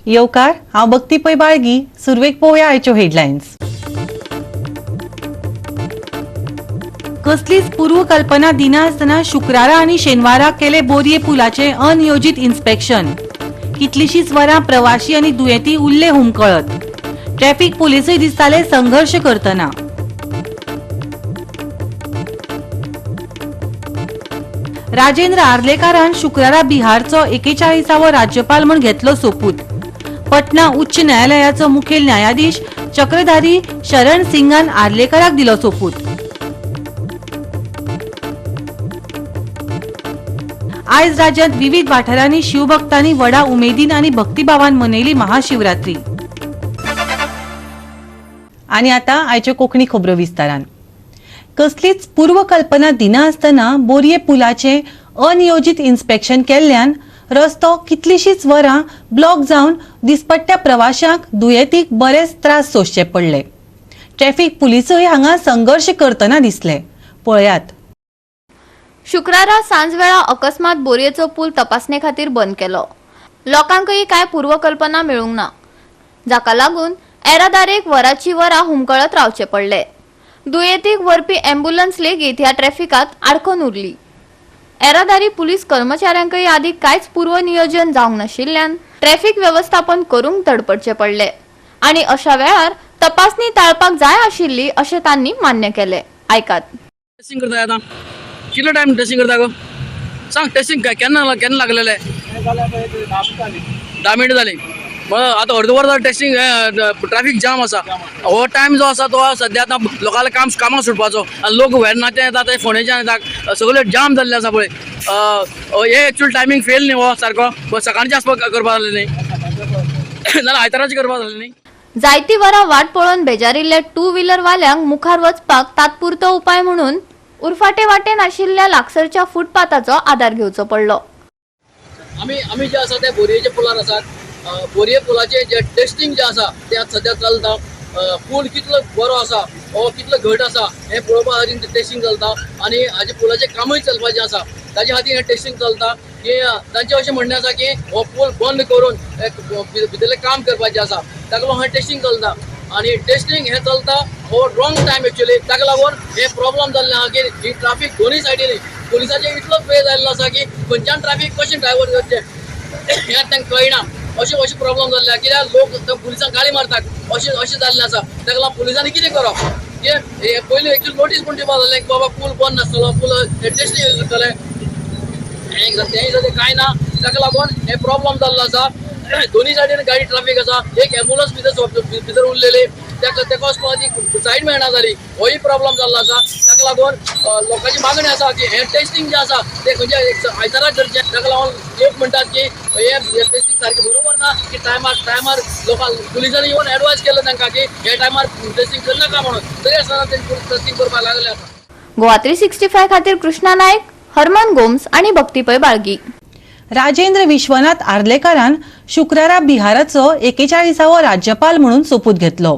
येवकार, हांव भक्ती पै बाळगी. सुरवेक पळोवया आयच्यो हेडलायन्स. कसलीच पूर्वकल्पना दिनासतना शुक्रारा आनी शेनवारा केले बोरये पुलाचे अनियोजित इन्स्पेक्शन. कितलीशीच वरां प्रवाशी आनी दुयेंती उरले हुमकळत. ट्रॅफिक पुलिसूय दिसताले संघर्श करतना. राजेंद्र आर्लेकारान शुक्रारा बिहारचो 41वो राज्यपाल म्हूण घेतलो सोपूत. पटना उच्च न्यायालयाचो मुखेल न्यायाधीश चक्रधारी शरण सिंगान आर्लेकराक दिलो सोपूत. आयज राज्यात विविध वाठारांनी शिवभक्तांनी व्हडा उमेदीन आनी भक्तिभावान मनयली महाशिवरात्री. आनी आतां आयच्यो कोंकणी खबरो विस्तारान. कसलीच पूर्वकल्पना दिनासतना बोरये पुलाचें अनियोजीत इन्स्पेक्शन केल्ल्यान रस्तो कितलीशीच वरां ब्लॉक जावन दिसपट्ट्या प्रवाशांक दुयेंतीक बरेच त्रास सोंसचे पडले. ट्रॅफिक पुलिसूय हांगा संघर्श करतना दिसले. पळयात. शुक्रारा सांजवेळा अकस्मात बोरयेचो पूल तपासणे खातीर बंद केलो. लोकांकय कांय पूर्वकल्पना मेळूंक ना, जाका लागून येरादारीक वराची वरां हुमकळत रावचे पडले. दुयेंतीक व्हरपी ॲम्ब्युलन्स लेगीत ह्या ट्रॅफिकांत आडखून उरली. येरादारी पुलीस कर्मचाऱ्यांकय आदी कांयच पूर्वनियोजन जावंक नाशिल्ल्यान ट्रॅफिक वेवस्थापन करूंक धडपडचे पडले आनी अशा वेळार तपासणी टाळपाक जाय आशिल्ली अशें तांणी मान्य केलें. आयकात. टेस्टिंग करता आतां कितलो टायम टेस्टिंग करता गो सांग. टेस्टिंग केन्ना केन्ना लागलेलें? 10 मिनटां जालीं. आतां अर्द वर टेस्टिंग ट्रॅफिक जाम आसा. हो टायम जो आसा तो सद्या आतां लोकांले काम कामाक सुटपाचो आनी लोक वेर्नाच्यान येता, ते फोंडेच्यान येता, सगळे जाम जाल्ले आसा पळय. हे एक्चुअल टायमींग फेल न्ही हो सारको. सकाळचें आसपाक करपा जालें न्ही, नाल्यार आयताराचें करपा जालें न्ही. जायती वरां वाट पळोवन बेजारिल्ल्या टू व्हिलर वाल्यांक मुखार वचपाक तात्पुरतो उपाय म्हणून उरफाटे वाटेन आशिल्ल्या लागसरच्या फुटपाथाचो आदार घेवचो पडलो. आमी आमी जे आसा ते बोरयेच्या पुलार आसात. बोरये पुलाचे जे टेस्टिंग जे आसा ते आतां सद्या चलता. पूल कितलो बरो आसा हो कितलो घट आसा हें पळोवपा खातीर ते टेस्टिंग चलता आनी हाजे पुलाचें कामूय चलपाचें आसा, ताजे खातीर हें टेस्टिंग चलता. की तांचें अशें म्हणणें आसा की हो पूल बंद करून एक भितरलें काम करपाचें आसा, ताका लागून हें टेस्टिंग चलता आनी टेस्टिंग हें चलता हो रॉंग टायम एक्चुअली. ताका लागून हें प्रॉब्लम जाल्लें आहा की ही ट्राफीक दोनूय सायडीनी पुलिसाचेर इतलो पेज आयिल्लो आसा की खंयच्यान ट्राफीक कशें ड्रायव्हर करचें हें तांकां कळना. अशें अशें प्रॉब्लम जाल्लें आहा कित्याक लोक पुलिसांक गाळी मारतात अशें अशें जाल्लें आसा. ताका लागून पुलिसांनी कितें करप की हे पयलीं एक्चुअली नोटीस पूण दिवपाक जालें की बाबा पूल बंद आसतलो, पूल टेस्टिंग करतले, हें तेंय जालें कांय ना. ताका लागून हें प्रॉब्लम जाल्लो आसा. दोनूय सायडीन गाडी ट्राफीक आसा. एक एम्बुलन्स भितर भितर उरलेली ताका ताका वचपाक ती सायड मेळना जाली, होय प्रॉब्लम जाल्लो आसा. ताका लागून लोकांची मागणी आसा की हें टेस्टिंग जें आसा तें खंयच्या एक आयताराक करचें. ताका लागून लोक म्हणटात की हें टेस्टिंग सारकें बरोबर ना, की टायमार टायमार लोकांक पुलिसांनी येवन एडवायज केलें तांकां की हे टायमार टेस्टिंग करनाका म्हणून, तरी आसतना ते टेस्टिंग करपाक लागले आसा. गोवा 365 खातीर कृष्णा नायक, हरमन गोम्स आनी भक्ती पै बाळगी. राजेंद्र विश्वनाथ आर्लेकारान शुक्रारा बिहाराचो 41वो राज्यपाल म्हणून सोपूत घेतलो.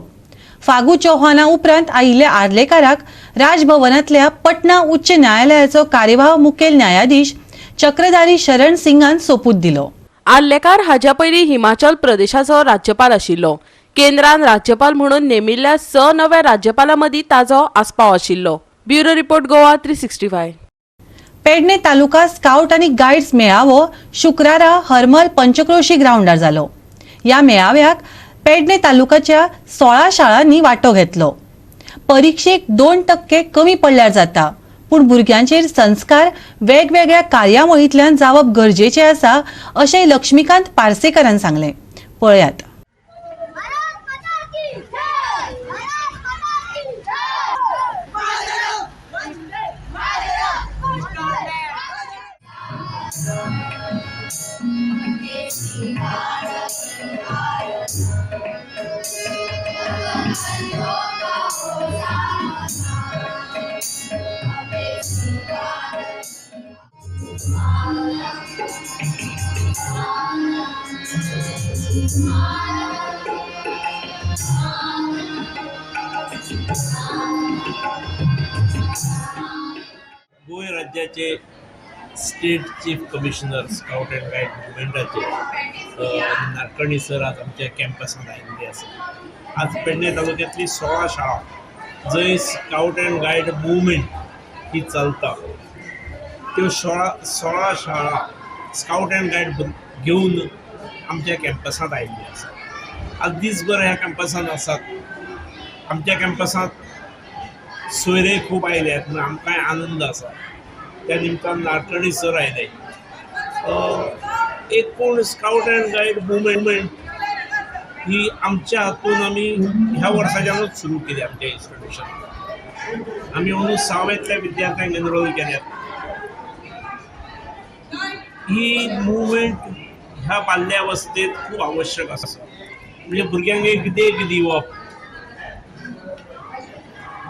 फागू चौहाना उपरांत आयिल्ल्या आर्लेकाराक राजभवनांतल्या पटना उच्च न्यायालयाचो कार्यवाह मुखेल न्यायाधीश चक्रधारी शरण सिंगान सोपूत दिलो. आर्लेकार हाज्या पयलीं हिमाचल प्रदेशाचो राज्यपाल आशिल्लो. केंद्रान राज्यपाल म्हणून नेमिल्ल्या 6 नव्या राज्यपालां मदीं ताजो आस्पाव आशिल्लो. Bureau report, Goa 365. Pedne taluka scout आनी गायड्स मेळावो शुक्रारा हरमल पंचक्रोशी ग्रावंडार जालो. ह्या मेळाव्याक पेडणे तालुकाच्या 16 शाळांनी वांटो घेतलो. परिक्षेक 2% कमी पडल्यार जाता, पूण भुरग्यांचेर संस्कार वेगवेगळ्या कार्यावळींतल्यान जावप गरजेचें आसा अशें लक्ष्मीकांत पार्सेकरान सांगलें. पळयात. भारत माता की जय! भारत माता की जय! वंदे मातरम! गोंय राज्याचे State chief commissioner scout and guide मुवमेंटाचे Nadkarni sir आज आमच्या कॅम्पसांत आयिल्ले आसा. आज पेडणे तालुक्यांतली 16 शाळा जंय स्कावट अँड गायड मुवमेंट ही चलता त्यो 16 शाळा स्कावट अँड गायड घेवन आमच्या कॅम्पसांत आयिल्ली आसा. आज दीसभर ह्या कॅम्पसांत आसात. आमच्या कॅम्पसांत सोयरे खूब आयल्यात म्हूण आमकांय आनंद आसा. त्या निमतान नाडकर्णी सर आयले. एकूण स्कावट अँड गायड मुवमेंट ही आमच्या हातून आमी ह्या वर्साच्यानूच सुरू केली. आमच्या इन्स्टिट्यूशन आमी अंदू सहावेंतल्या विद्यार्थ्यांक एनरोल केल्यात. ही मुवमेंट ह्या बाल्यावस्थेत खूब आवश्यक आसा. म्हणजे भुरग्यांक एक देख दिवप,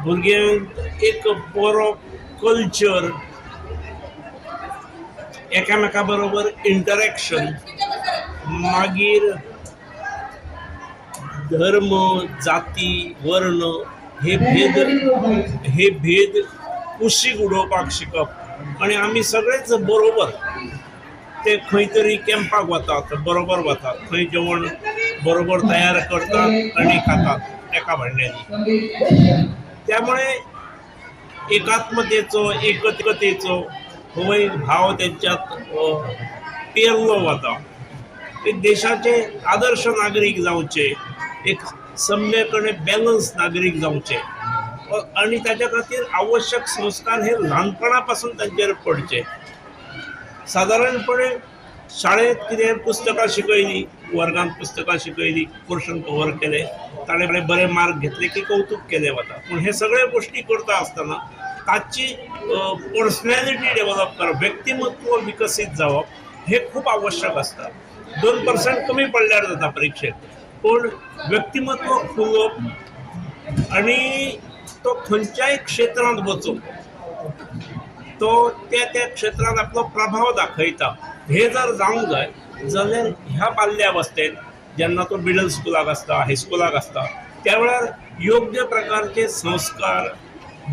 भुरग्यांक एक बरो कल्चर, एकामेका बरोबर इंटरेक्शन, मागीर धर्म, जाती, वर्ण हे भेद कुशीक उडोवपाक शिकप आनी आमी सगळेच बरोबर ते खंय तरी कॅम्पाक वतात, बरोबर वतात, खंय जेवण बरोबर तयार करतात आनी खातात एका भांड्यांनी. त्यामुळे एकात्मतेचो, एकतेचो हो एक भाव तेंच्यात पेरलो वता. एक देशाचे आदर्श नागरीक जावचे, एक सम्यक आनी बॅलन्स नागरीक जावचे आनी ताच्या खातीर आवश्यक संस्कार हे ल्हानपणा पासून तांचेर पडचे. सादारणपणे शाळेंत कितें पुस्तकां शिकयलीं, वर्गांत पुस्तकां शिकयलीं, पोर्शन कवर केले, ताणें बरे मार्क घेतले की कौतूक केलें वता. पूण हे सगळे गोश्टी करता आसतना ताची पर्सनॅलिटी डेव्हलप करप, व्यक्तिमत्व विकसीत जावप हे खूब आवश्यक आसता. 2% कमी पडल्यार जाता परिक्षेत, पूण व्यक्तिमत्व फुलोवप आनी तो खंयच्याय क्षेत्रांत वचूं तो त्या त्या क्षेत्रांत आपलो प्रभाव दाखयता. हे जर जावंक जाय जाल्यार ह्या बाल्यावस्थेत जेन्ना तो मिडल स्कुलाक आसता, हायस्कुलाक आसता, त्या वेळार योग्य प्रकारचे संस्कार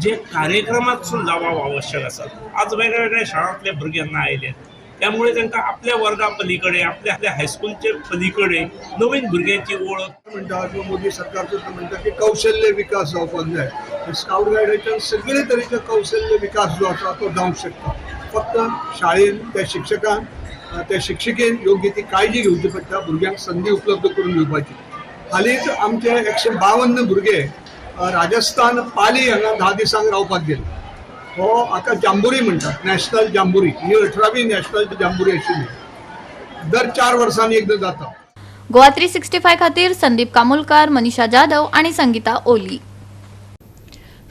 जे कार्यक्रमांतसून जावप आवश्यक आसात. आज वेगळ्या शाळांतले भुरगे आयले, त्यामुळे तांकां आपल्या वर्गा पलीकडे, आपल्या आपल्या हायस्कुलचे पलीकडे नवीन भुरग्यांची वळख. म्हणटा किंवा मोदी सरकार सुद्दां म्हणटा की कौशल्य विकास जावपाक जाय. स्कावट गायडाच्यान सगळे तरेचे कौशल्य विकास जो आसा तो जावंक शकता. फक्त शाळेन त्या शिक्षकान त्या शिक्षिकेन योग्य ती काळजी घेवची पडटा, भुरग्यांक संदी उपलब्ध करून दिवपाची. हालींच आमचे 152 भुरगे राजस्थान पाली हांगा 10 दिसांक रावपाक गेले. हो हाका जांबुरी म्हणटात, नॅशनल जांबुरी. ही 18वी नॅशनल जांबुरी आशिल्ली, दर 4 वर्सांनी एकदां जाता. गोवा 365 खातीर संदीप कामुलकार, मनीषा जाधव आणि संगीता ओली.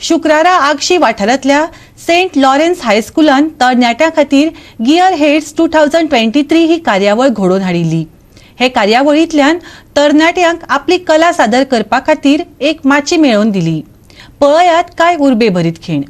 शुक्रारा आगशी वाठारांतल्या सेंट लॉरेन्स हायस्कुलान तरणाट्यां खातीर गियर हेड्स 2023 ही कार्यावळ घडोवन हाडिल्ली. हे कार्यावळींतल्यान तरणाट्यांक आपली कला सादर करपा खातीर एक माची मेळोवन दिली. पळयात काय उर्बे भरीत खीण.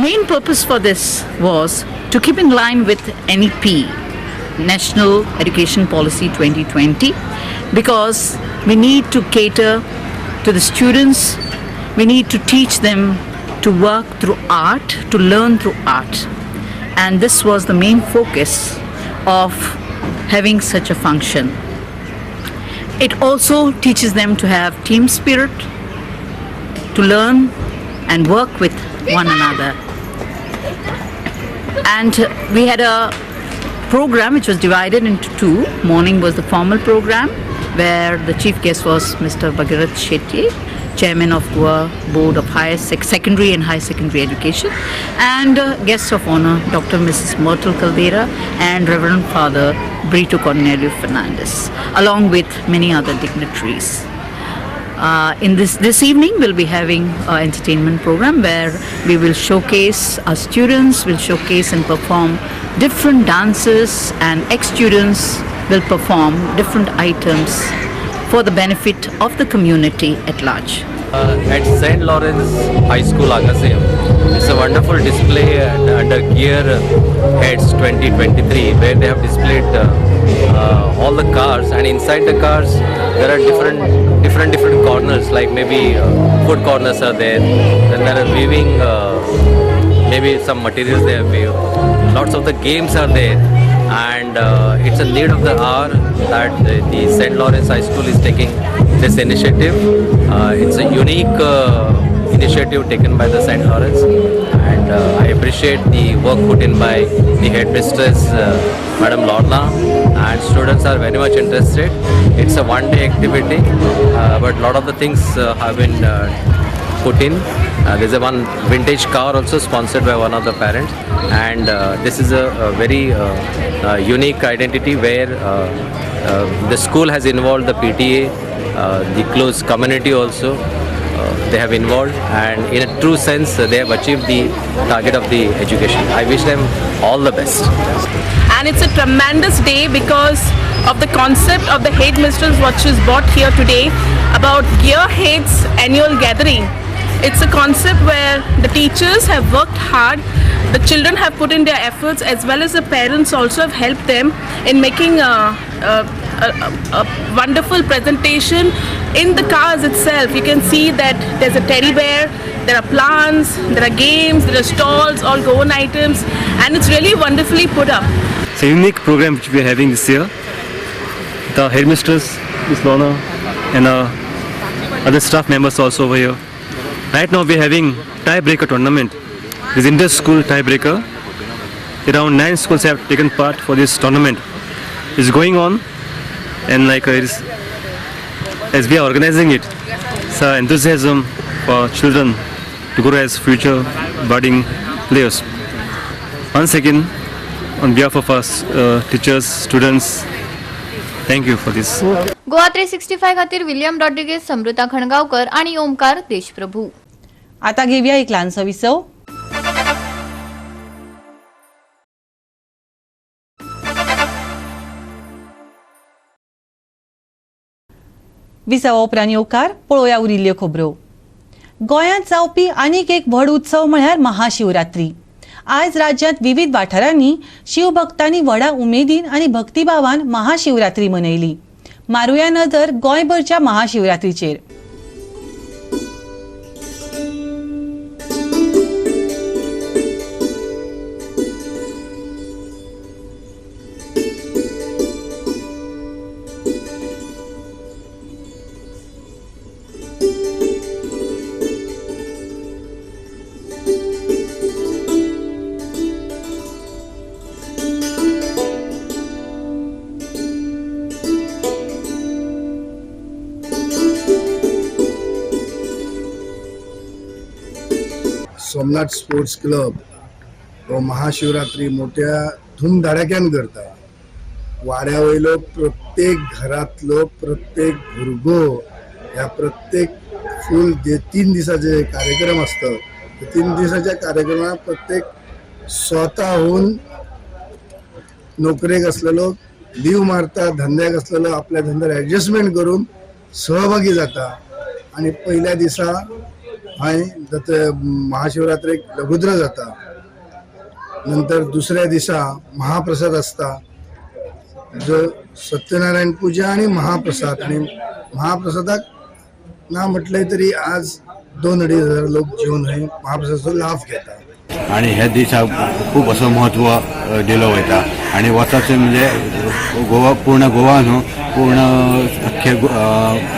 Main purpose for this was to keep in line with NEP, National Education Policy 2020, because we need to cater to the students, we need to teach them to work through art, to learn through art. And this was the main focus of having such a function. It also teaches them to have team spirit, to learn and work with one another. And we had a program which was divided into two. Morning was the formal program where the chief guest was Mr. Bhagirath Shetty, chairman of Goa Board of Higher Secondary and Higher Secondary Education, and guests of honor Dr. Mrs. Myrtle Caldera and Reverend Father Brito Cornelio Fernandez, along with many other dignitaries. In this evening, we'll be having an entertainment program where we will showcase our students, will showcase and perform different dances, and ex-students will perform different items for the benefit of the community at large. At St. Lawrence High School, Agassaim, it's a wonderful display under Gear Heads 2023, where they have displayed all the cars, and inside the cars there are different corners, like maybe food corners are there, then there are weaving, maybe some materials they have weaved. Lots of the games are there, and it's a need of the hour that the St. Lawrence High School is taking this initiative. It's a unique initiative taken by the St. Lawrence, and I appreciate the work put in by the headmistress, Madam Lorna, and students are very much interested. It's a one-day activity, but lot of the things have been put in. There's a one vintage car also sponsored by one of the parents, and this is a very unique identity where the school has involved the PTA, the close community also. They have involved, and in a true sense they have achieved the target of the education. I wish them all the best. And it's a tremendous day because of the concept of the headmistress what she's brought here today about Gearheads annual gathering. It's a concept where the teachers have worked hard, the children have put in their efforts, as well as the parents also have helped them in making a wonderful presentation in the cars itself. You can see that there's a teddy bear, there are plants, there are games, there are stalls, all Goan items, and it's really wonderfully put up. It's a unique program which we are having this year. The headmistress, Ms. Lorna, and other staff members also over here. Right now we are having tiebreaker tournament. This inter-school tiebreaker. Around 9 schools have taken part for this tournament. It's going on, and as we are organizing it, it's an enthusiasm for children to grow as future budding players. Once again, on behalf of us, teachers, students, thank you for this. Goa 365 खातीर William Rodriguez, Samrita खणगावकर आणि ओमकार देशप्रभू. आता घेऊया एक ल्हानसो विसव. विसवा उपरांत येवकार पळोवया उरिल्ल्यो खबरो. गोंयांत जावपी आनीक एक व्हड उत्सव म्हळ्यार महाशिवरात्री. आयज राज्यांत विविध वाठारांनी शिवभक्तांनी व्हडा उमेदीन आनी भक्तिभावान महाशिवरात्री मनयली. मारुया नजर गोंयभरच्या महाशिवरात्रीचेर. सोमनाथ स्पोर्ट्स क्लब हो महाशिवरात्री मोठ्या धूमधडाक्यान करता. वाड्या वयलो प्रत्येक घरांतलो प्रत्येक भुरगो ह्या प्रत्येक फूल जे 3 दिसाचे कार्यक्रम आसता ते 3 दिसाच्या कार्यक्रमात प्रत्येक स्वतःहून नोकरेक आसलेलो लीव मारता, धंद्याक आसलेलो आपल्या धंद्यार एडजस्टमेंट करून सहभागी जाता. आनी पयल्या दिसा हांवें दत्त महाशिवरात्रेक लघुद्र जाता, नंतर दुसऱ्या दिसा महाप्रसाद आसता जो सत्यनारायण पूजा आणि महाप्रसाद. आणि महाप्रसादाक ना म्हटलें तरी आज 2-2.5 हजार लोक जेवन हे महाप्रसादाचो लाभ घेता. आणि ह्या दिसाक खूब असो म्हत्व दिलो वयता आनी वचाचे म्हणजे गोवा, पूर्ण गोवा न्हू, पूर्ण अख्खे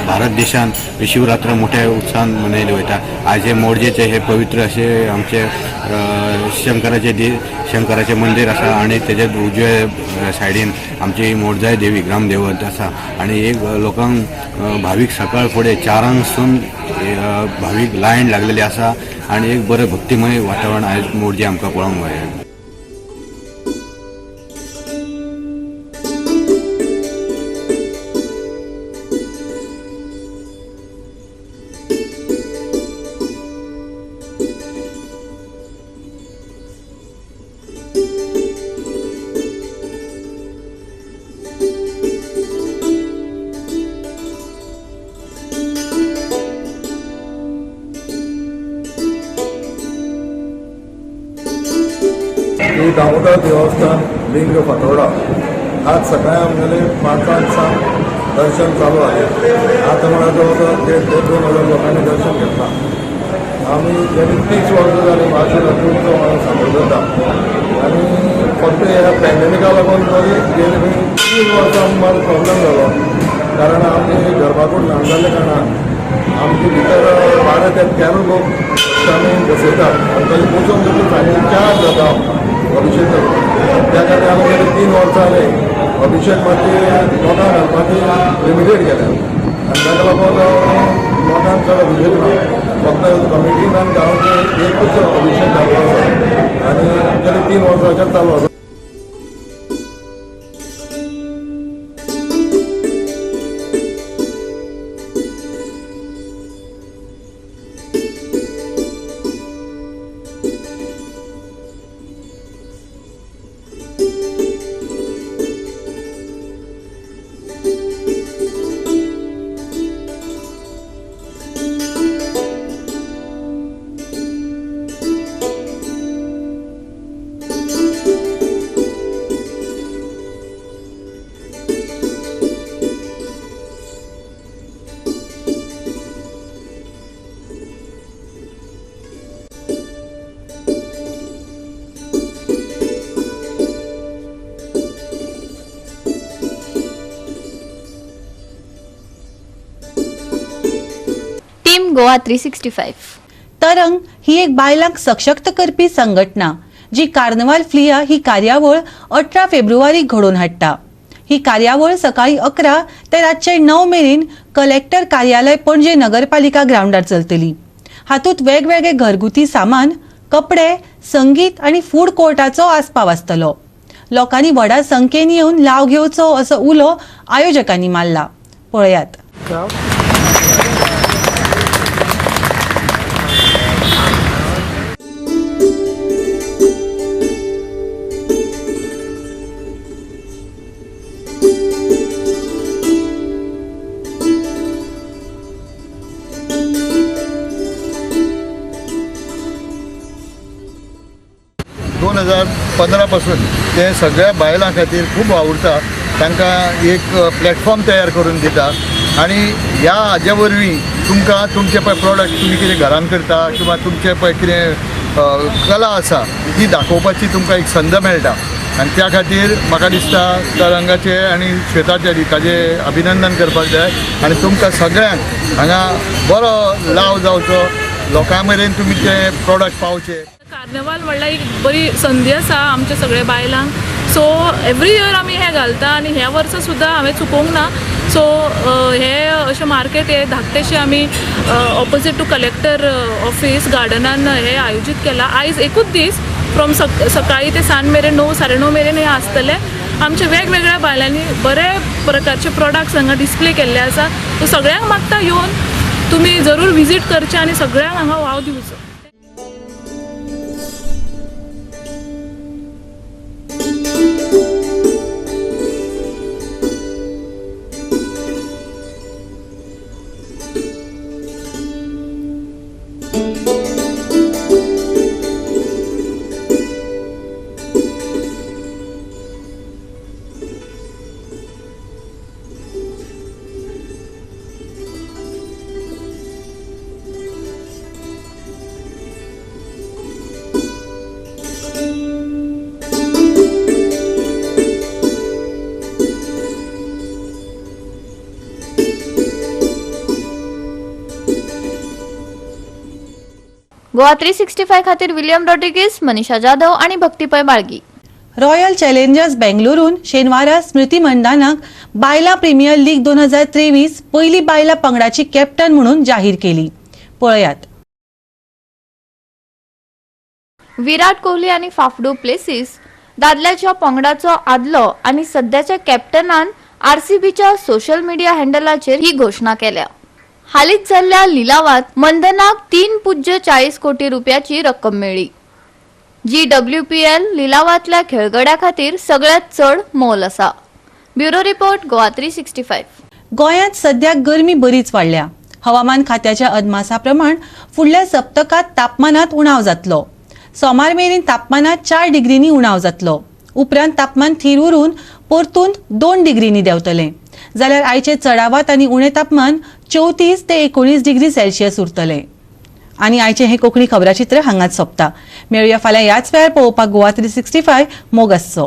भारत देशान शिवरात्र मोठ्या उत्साहान मनयली वयता. आज हे मोरजेचे हे पवित्र अशे आमचे शंकराचे शंकराचे मंदीर आसा आनी तेजे उजव्या सायडीन आमची मोरजाय देवी ग्रामदेवत आसा. आनी एक लोकांक भावीक सकाळ फुडें 4 सून भावीक लायन लागलेली आसा आनी एक बरें भक्तिमय वातावरण आयज मोरजे आमकां पळोवंक मेळ्ळें. दामोदर देवस्थान लिंग फातोर्डा आज सकाळी आमगेले 5 सावन दर्शन चालू जालें. आतां म्हळ्यार जवळ जवळ 1.5 ते 2 हजार लोकांनी दर्शन घेतलां. आमी गेली 30 वर्सां जालीं महाशिवरात्री उत्सव हांगा सादर करता आनी फक्त ह्या पॅन्डेमिका लागून तरी गेले 3 वर्सां आमकां प्रॉब्लम जालो, कारण आमची गर्भाकूड ल्हान जाल्ल्या कारणान आमचे भितर 12 ते 13 लोक आमी बसयतात आनी ताजे बसोवन देखून सारकी चार्ज जाता अभिशेक जाता. त्या खातीर आमी गेले 3 वर्सां जालीं अभिशेक मातशी लोकांक घालपाची लिमिटेड केल्या आनी ताका लागून लोकांक चड अभिशेक ना, फक्त कमिटीन आनी गांवचे एकूच अभिशेक घालपाक आसा आनी गेले 3 वर्सां अशेंच चालू आसा. गोवा 365. तरंग ही एक बायलांक सशक्त करपी संघटना जी कार्नवाल फ्लिया ही कार्यावळ 18 फेब्रुवारी घडोवन हाडटा. ही कार्यावळ सकाळी 11 ते रातचे 9 मेरेन कलेक्टर कार्यालय पणजे नगरपालिका ग्रावंडार चलतली. हातूंत वेगवेगळे घरगुती सामान, कपडे, संगीत आनी फूड कोर्टाचो आस्पाव आसतलो. लोकांनी व्हडा संख्येन येवन लाव घेवचो असो उलो आयोजकांनी मारला. पळयात. पासून ते सगळ्या बायलां खातीर खूब वावुरता, तांकां एक प्लॅटफॉर्म तयार करून दिता आनी ह्या हाजे वरवीं तुमकां तुमचे पळय प्रोडक्ट तुमी कितें घरान करता किंवा तुमचे पळय कितें कला आसा ती दाखोवपाची तुमकां एक संद मेळटा आनी त्या खातीर म्हाका दिसता तरंगाचें आनी श्वेताचारी ताजें अभिनंदन करपाक जाय आनी तुमकां सगळ्यांक हांगा बरो लाव जावचो, लोकां मेरेन तुमी ते प्रोडक्ट पावचे. कार्निवाल म्हणल्यार एक बरी संदी आसा आमच्या सगळ्या बायलांक. सो एवरी इयर आमी हें घालता आनी ह्या वर्सा सुद्दां हांवें चुकोवंक ना. सो हे अशें मार्केट हे धाकटेशें आमी ऑपोजीट टू कलेक्टर ऑफिस गार्डनान हें आयोजीत केलां. आयज एकूच दीस फ्रॉम सकाळी ते सांज मेरेन 9 साडे 9 मेरेन हें आसतलें. आमच्या वेगवेगळ्या बायलांनी बरे प्रकारचे प्रोडक्ट्स हांगा डिस्प्ले केल्ले आसा. सो सगळ्यांक मागता येवन तुमी जरूर विजीट करचें आनी सगळ्यांक हांगा वाव दिवचो. गोवा 365 खातीर विलियम रॉड्रिगीस, मनीषा जाधव आणि भक्ती पै बाळगी. रॉयल चॅलेंजर्स बेंगळुरून शेनवारा स्मृती मंदानाक बायलां प्रीमियर लीग 2023 पयली बायलां पंगडाची कॅप्टन म्हणून जाहीर केली. पळयात. विराट कोहली आणि फाफ do Plessis दादल्याच्या पंगडाचो आदलो आणि सध्याच्या कॅप्टनान आरसीबीच्या सोशल मीडिया हँडलाचेर ही घोषणा केल्या. हालींच जाल्ल्या लिलावात मंदनाक 3.40 कोटी रुपयाची रक्कम मेळ्ळी, जी WPL लिलावातल्या खेळगड्या खातीर सगळ्यात चड मोल आसा. Bureau report, Goa 365. गोंयांत सध्या गरमी बरीच वाडल्या. हवामान खात्याच्या अदमासा प्रमाण फुडल्या सप्तकात तापमानात उणाव जातलो. सोमार मेरेन तापमानात 4 डिग्रींनी उणाव जातलो. उपरांत तापमान थीर उरून परतून 2 डिग्रींनी देंवतलें. जाल्यार आयचे चडावात आनी उणें तापमान 34 ते 19 डिग्री सेल्सियस उरतलें. आनी आयचें हें कोंकणी खबराचित्र हांगाच सोंपता. मेळुया फाल्यां ह्याच वेळार पळोवपाक गोवा 365. मोग आसचो.